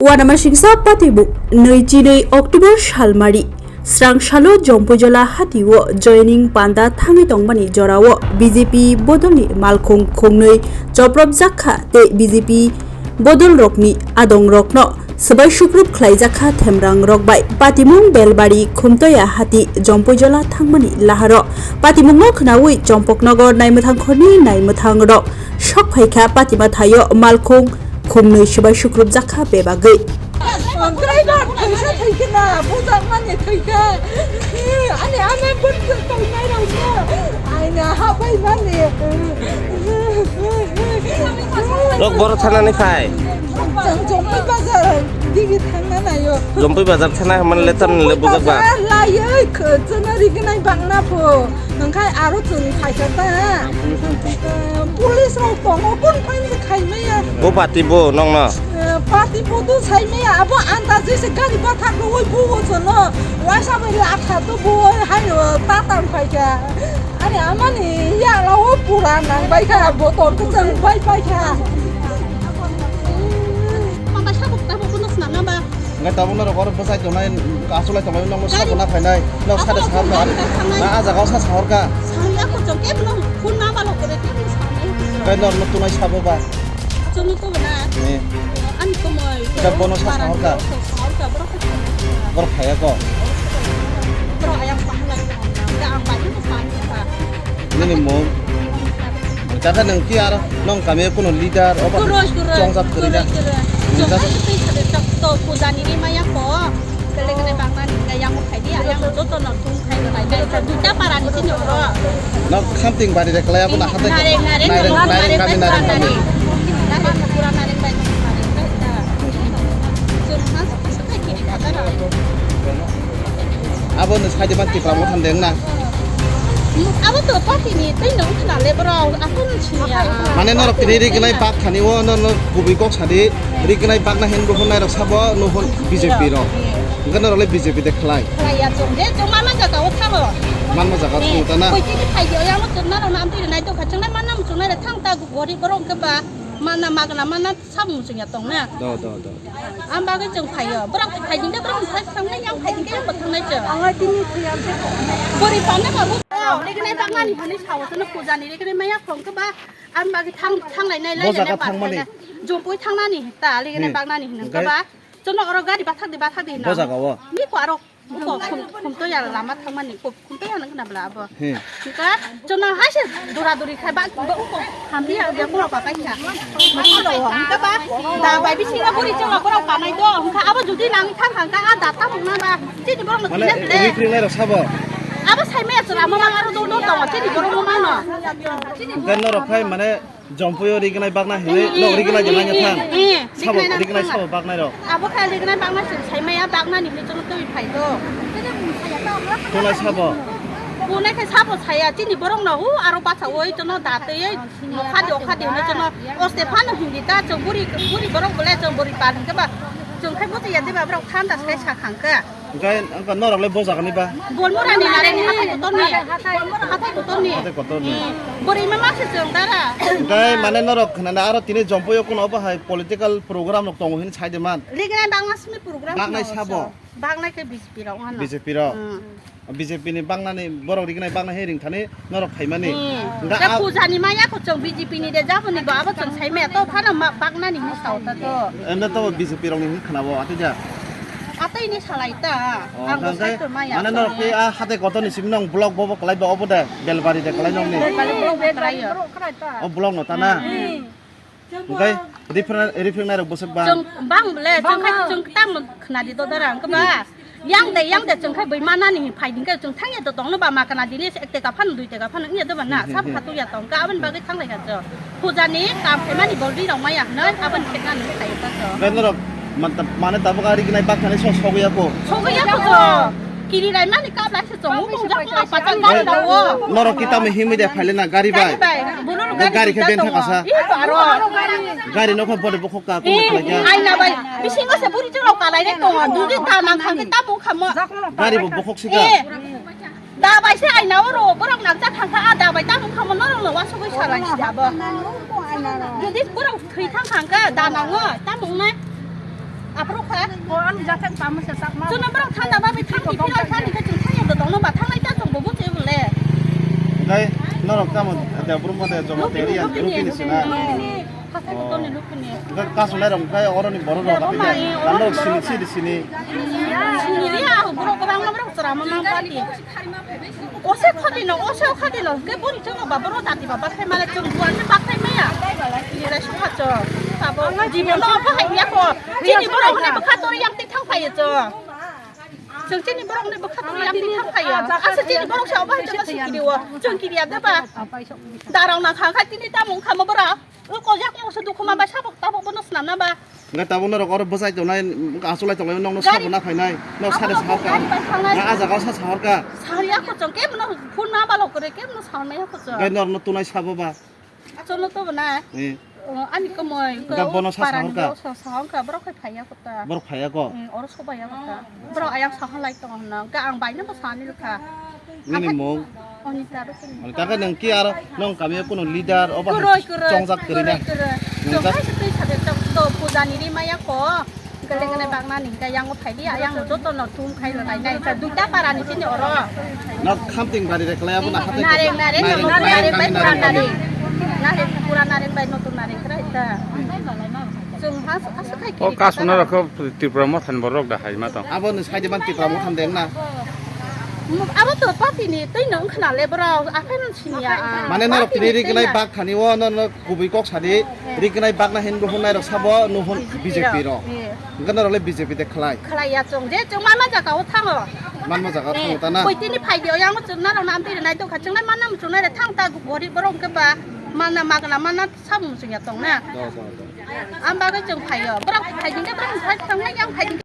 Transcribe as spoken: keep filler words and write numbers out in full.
Uanamasingsa Patibuk nui chinui October salmari srang salo Jompuijola hatio joining panda thangwi tongmani jorao B J P bodolni malkhung khungnwi chopropjak kha tei B J P bodolrokni adongrokno swbai sukrub khlaijakha themrangrok bai. Patimung Belbari Khumtoya hati Jompuijola thangmani laharo patimungno khnaui Chompoknogor naimwthangkhorni naimwthangrok sok phaikha. Patima thaio malkhung khumnwi swbai sukrubjakha bebagwi. Driver thaisa thaikhe na, bujakmani thaikhe. Ani ama bwrwk tongnairokno aina habaimani. Rok boro thanani phai. Chwng Jompui bazar digi thangna naio. Jompui bazar thana hwnmani le tamni le bujak ba? Bazar laioi khwchwno rignai bangna pho. Hwnkhai aro chwng phaikha ta. Police rok tongo, kun phaini khaimaya. Bo party bo nongno? Party bo do saimaya. Abo andajwi se gari bathak rwui buo chwngno. Waisa bai lakha to buo hai tatang phaikha. Ani amani yalo pura nang bai kha, botol kwchwng bai pai kha. Mama sabuk tabuk no snam na ba? Ngai tabuk norok oro bwsai tongnai, asulai tongnai, nokno sabo na phainai, nok sade sahor ka. Na a jaga o sa sahor ka. Sangya ko chong ke bno phone na ba lo kore ke bno sanai. Ngai norok no tunai sabo ba. Chwngno to na. Ni. Ani komoi. Ita bono sa sahor ka. Sahor ka, borok khe. Borok khaya ko. Borok ayang pahalai ko. Da ang bai ko sani ka. Nini mung. Jaka nung ki aro nong kami kuno leader obo. Kuroi, kuroi. Chongjak kuri da. Kuroi, kuroi. Jaka. Chongjak kuri da. To pujani ni maya ko. Belek ne bangmani ka yang khai di, yang joto no. Duita para ni sini oro. No khamting bari de kelai abo na hate. Nareng, nareng, nareng, nareng kami, nareng kami. Nareng pura nareng bai, nareng bai ta. Chwng mas, mas khai kiri kata na. Abo no sai de ban tipra mo than deng na. Abo to party ni tei no khna le bro, ako no siya. Mane norok tini ri gnai bak thani o no, no kubui kok sadi ri gnai bak na hen bo hon nai rok sabo no hon B J P rok. Enke norok le B J P de khlai. Khlaiya chwng je chwng ma man jaga o thango. Man ma jaga o thango ta na. Koi tini phai di, oyang o chwng na rok na amtwi nai tongkha, chwng nai man na chwng nai rok thang ta gori borok hwnkhe ba man na magna man na samung chwng ya tong na. Do, do, do. Am bagwi chwng phai o. Borok phai di khe borok phai thang nai, yang phai di khe yang bo thang nai chwng. Ang tini thwi am se. Bori pan na ba bo. Ri gnai bak nani hwnwi sao, chwng puja ni ri gnai maya khong khe ba. Am bagwi thang, thang lai nai lai. Bo jaga thang mani. Jompui thang nani ta, ri gnai bak nani hwnwi khe ba. Chwng oro gari bathak di, bathak di na. Bo jaga o? Ni ko aro ko khum, khum to ya lama thang mani ko khum to ya nang na bla abo. He. Ka chwng hai se dura duri khai ba, ba ko hambi ya ya ko pa kai ya. Ko lo hong ka ba. Da bai bi singa buri chwng boro ka nai do. Hong ka abo judi nang thang thang ka a da ta mung na ba. Chini boro no. Mane kine le. Ri kri nai ro sabo. Abo sai me chwng amo ma aro do do to chini boro mo ma no. Gan no ro khai mane Jompuio rignai bakna hinwi, eh, nok rignai de nangya thang. Eh, sabo rignai sabo baknai rok. Abo kha rignai bakna se saimaya bakna ni hinwi chwng twi phai do. Tunai sabo. Tunai khe sabo saya chini borok no hu aro bacha oi chwng da tei nokha de okha de hinwi chwng o Stefano hindi ta chwng buri buri borok bole chwng buri pa hingke ba chwng khai bo ya de ba borok thanda sai sa khang khe. Hingke, hingke norok le bo jaga ni ba? Bolmura ni nareng ni hathai kotor ni. Hathai kotor ni. Hathai kotor ni. Bwrwi ma ma se chwng dara. Hingke mane norok khna na aro tini Jompuio kuno obo hai political program rok tongo hin sai de man. Rignai bangma simi program. Baknai sabo. Baknai khe B J P rok ano. B J P rok. B J P ni baknani borok rignai baknai he ringthani. Norok phaimani. Hmm. Hingke da a- puja ni maya ko chwng B J P ni de jabo ni ba abo chwng sai maya to phano ma baknani hinwi sao ta to. Emne to B J P rok ni hinwi khna bo atwi ja. Atwi ni salai ta. Oh, ang bo hingke sai to maya mane to norok ni. Tei a hate kotor ni simi nong block bo bo kalai ba obo de Belbari de kalai nong ni. Belbari block de kalai yo. O block no ta na. Hmm. Hingke rifreng, rifreng nairok bwswk bang? Chwng bang bole, chwng khai chwng tamo khna di dodara, hwnkhe ba? Yang de, yang de, chwng khai bui manani phai di, hwnkhe chwng thangya to tongno ba, ma khna di ni ek teka phano, dui teka phano, wngya doba na, hmm, hmm, sab hmm. Khatu ya tong, ka aboni bagwi thanglai kha chwng. Puja ni kam khaimani bol ri rok maya hwnwi, aboni khekna ni khai ta chwng. Hwnkhe norok man-, mane tabuk ari gnai bak thani so sogwi ya ko? Sogwi ya ko chwng. Kiri rai mani kap lai se chong, bung jak pura pachak gari rao. Norok kita me himwi de phaile na gari bai. Gari bai. Bono gari khe ben thaka sa. Ih, aro. Gari no kho bode bokhok ka ko khlai kya. Ai na bai. Bisingo se buri chalo kalai re tongo. Dudi ta nang khang ta bung khamo. Gari bo bokhok sika. Eh. Da bai se ai na oro borok nang cha khang kha a da bai ta bung khamo norok no wa sogoi salai si abo. Dudi borok thwi thang khang kha da nango ta bung nai. Aphuru kha. Ko ani jathak tamo se sak ma. Chwngno borok thanda ba bai thang ki phira thani khe chwng thang yong tongno ba thangnai ta chwng bo buchi bole. Dai norok tamo de brum ma de jomo teri ya lukini, group ni sina. Lukini. Hathai ko toni lukini. Ga kasu lai rong kai oro ni borok rok. Borok ma, eh, oro ni borok. Sini sini sini. Sini ri a borok bang ma borok chwra ma ma party. Ose khati no, ose khati no, ke boni chongo ba, boro dati ba, bakhai male chong duan se bakhai maya. Ni rai sukha cho. Sabo, jibo no, bahai ya ko. Chini borok ne bwkha tori yang tik thang phai cho. Chong chini borok ne bwkha tori yang tik thang phai ya. Asa chini borok sa bahai cho sikiri o. Chong kiri ya da ba. Darang na kha kha tini tamung kha ma bora. O kojak mo se dukhu ma ba sabok tabok bono snam na ba. Ngai tabok norok oro bwsai tongnai, asulai tongnai, nokno sabo na phainai, nok sade sahor ka. Gari bai thangnai. Ngai a jaga o sa sahor ka. Sari ako chong, kebo no phone ma balok kore, kebo no sahor maya ko chong. Ngai norok no tunai sabo ba. Cholo to bana. Eh. O, ani ko moi, ko bono sa sahor ka. Sahor ka, borok khai phaiya ko ta. Borok phaiya ko. Mm, oro sobai ya ko ta. Borok ayang sahor lai tongo na. Ga ang bai no ko sani kha. Nini mung? Onita Rukuni. Onita khe nwng ki aro nwng kami o kuno leader obo hai chongjak kwrwi na? Kwrwi, kwrwi. Nwng jak- Chwng hai se twi sade chwng to puja ni ri maya ko. Gele gele bang nani hingke yang o phai di, yang o joto no thum khai rw nai nai. Sa duita para ni chini oro. Nok khamting bari re klai abo na hate. Nareng, nareng, nareng, nareng, nareng bai kami pura nareng. Nareng, pura nareng bai notun nareng krai ta. Chwng has, as khai. O kiri kasuna rok Tripura mothan borok da hai ma tong. Abo ni side man Tripura mothan deng na. Abo to party ni twi no wngkhna le borok, aphai no siniya, ah. Mane norok tini ri gwnai bak thani o, no, no, kubui kok sadi, ri gwnai bak na hin bo hwn nai rok sabo, no hwn B J P rok. Hwnkhe norok le B J P de khlai. Khlai ya chwng, je chwng ma ma jaga o thango. Man ma jaga o thango ta na. Koi tini phai di o, yang chwng na rok na amtwi nai tong kha, chwng nai ma na chwng nai re thang ta gorib borok hwnkhe ba, ma na ma gana ma na sabo chwng ya tong na. Do, do, do. Am bagwi chwng phai o, borok phai di de borok phai thang nai yang phai di.